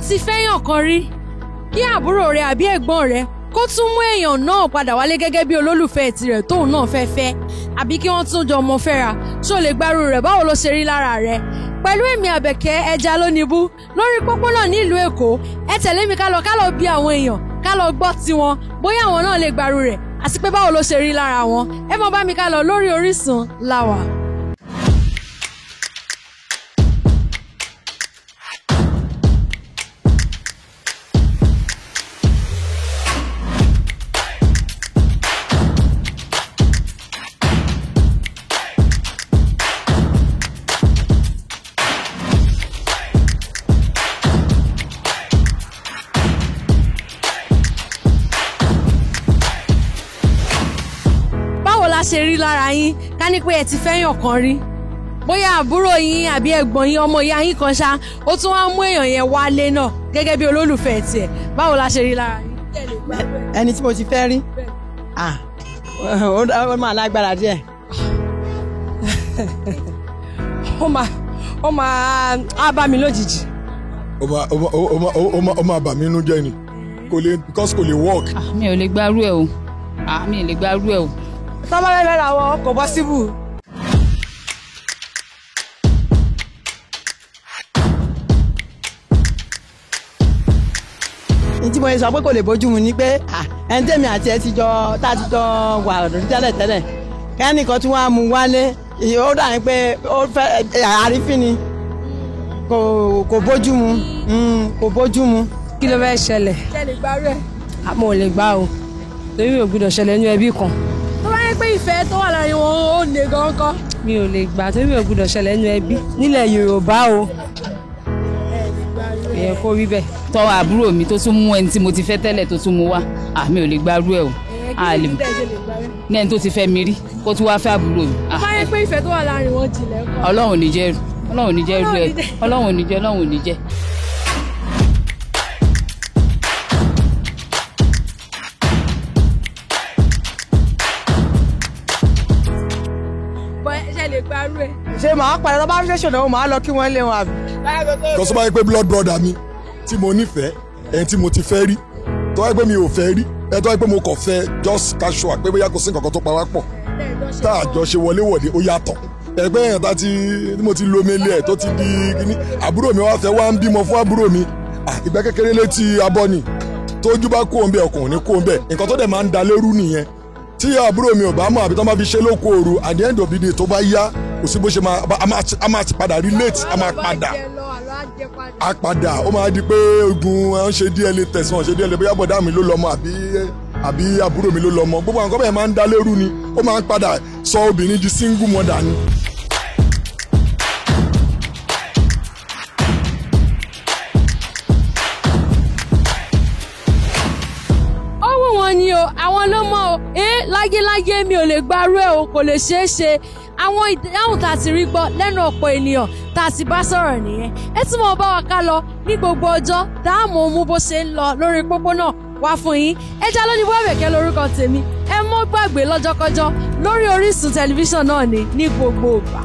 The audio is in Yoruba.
ti fẹ́yàn kan rí, kí àbúrò rẹ àbí ẹ̀gbọ́n rẹ kó tún mú èèyàn náà padà wálé gẹ́gẹ́ bí olólùfẹ́ tirẹ̀ tóun náà fẹ́ fẹ́, àbí kí wọ́n tún jọ mọ fẹ́ra, ṣó lè gbárù rẹ̀? Báwo ló ṣe rí lára rẹ? Pẹ̀lú èmi Àbẹ̀kẹ́ Ẹja Lónìbú lórí pópónà nílùú Èkó, ẹ tẹ̀lé mi ká lọ, ká lọ bí àwọn èèyàn, ká lọ gbọ́ tiwọn, bóyá àwọn náà lè gbárù rẹ̀ àti pé báwo ló ṣe rí lára wọn. Ẹ mọ bá mi ká lọ, lórí Orísun la wà. Báwo la ṣe rí lára yín ká ní pé ẹ ti fẹ́yàn kan rí, bóyá àbúrò yín àbí ẹ̀gbọ́n yín, ọmọ ìyá yín kan ṣá, ó tún wá mú èèyàn yẹn wálé náà gẹ́gẹ́ bí olólùfẹ́ tiẹ̀, báwo la ṣe rí lára yín? Ẹni tí mo ti fẹ́ rí, ah, ó máa lágbára díẹ̀. Ó máa á bá mi lójijì. Ó máa bà mí inú jẹ́ ni, kò lè, because kò lè work. Ah, mi ò lè gbárù ẹ o. Ah, mi ò lè gbárù ẹ o. Tọ́mọ fẹ́ fẹ́ra wọn, kò possible. Ní tí mo yẹ sọ pé kò lè bójú mu ni pé, ah, ẹni tèmi àti ẹ ti jọ, tá a ti jọ wà lórí tẹ́lẹ̀ tẹ́lẹ̀, kẹ́nìkan tí wọ́n á mú wálé, ó dà ní pé ó fẹ́ àrífín ni, kò bójú mu, kò bójú mu. Kí ló fẹ́ ṣẹlẹ̀? Ṣé lè gbárù ẹ̀? Mo ò lè gbà o, torí mi ò gbúdọ̀ ṣẹlẹ̀ nínú ẹbí kan. Tó bá yẹ pé ìfẹ́ tó wà láàrin wọn ó le gan kọ́? Mi ò lè gbà, torí mi ò gbúdọ̀ ṣẹlẹ̀ nínú ẹbí nílẹ̀ Yorùbá o, kò yẹ kó rí bẹ́ẹ̀. Tọ́ àbúrò mi tó tún mú ẹni tí mo ti fẹ́ tẹ́lẹ̀ tó tún mú wá, ah, mi ò lè gbárù ẹ o. Ah, lè ní ẹni tó ti fẹ́ mi rí kó tún wá fẹ́ àbúrò mi. Tó bá yẹ pé ìfẹ́ tó wà láàrin wọn jìnlẹ̀ kọ́? Ọlọ́run ò ní jẹ́, Ọlọ́run ò ní jẹ́ irú ẹ. Ọlọ́run ò ní jẹ́, Ọlọ́run ò ní jẹ́. Bọ́ ṣe lè gbárù ẹ̀? Ṣé màá padà tó bá fẹ́ ṣòdò, màá lọ kí wọ́n lé wọn àbí? Because tó bá yẹ pé blood brother mi tí mo nífẹ̀ẹ́, ẹni tí mo ti fẹ́ rí, tó bá yẹ pé mi ò fẹ́ rí ẹ, tó bá yẹ pé mo kàn fẹ́ just casual, pé bóyá kò sí nǹkan kan tó pa wá pọ̀ tá a jọ ṣe wọléwọ̀de, ó yàtọ̀. Ẹgbẹ́ yẹn tá ti tí mo ti lo mele ẹ̀ tó ti di kíní, àbúrò mi wá fẹ́ wá ń bímọ fún àbúrò mi. Ah, ìgbẹ́ kékeré létí abọ́ ni, tójú bá kó òun bẹ́ẹ̀, ọkùnrin kó òun bẹ́ẹ̀, nǹkan tó dẹ̀ máa ń da lérú nìyẹn. Tí àbúrò mi ò bá mọ̀ àbí tó máa fi ṣe lóko òru, at the end of the day, tó bá yá, kò sí bó ṣe máa, a máa padà relate, a máa padà, a padà, ó máa di pé ogun ẹ̀ ń ṣe DNA test, wọn ṣe DNA, bóyá bọ̀dá mi ló lọ́mọ àbí àbúrò mi ló lọ́mọ. Gbogbo àwọn nǹkan bẹ́ẹ̀ máa ń dá lérú ni, ó máa ń padà sọ obìnrin di single mother ni. Ó wù wọ́n ni o, àwọn ló mọ̀ o. Ẹ láyéláyé, mi ò lè gbarú ẹ o, kò lè ṣeé ṣe. Àwọn ìdáhùn tá a ti rí gbọ́ lẹ́nu ọ̀pọ̀ ènìyàn tá a ti bá sọ̀rọ̀ nìyẹn. Ẹ tún mọ̀ bá wa ká lọ ní gbogbo ọjọ́ dáàmú mú bó ṣe ń lọ lórí pópónà wá fún yín. Ẹja Lónìí Àbẹ̀kẹ́ lórúkọ tèmi. Ẹ mọ́ gbàgbé, lọ́jọ́kọ́jọ́ lórí Orísun Tẹlifíṣàn náà ni ní gbogbo ìgbà.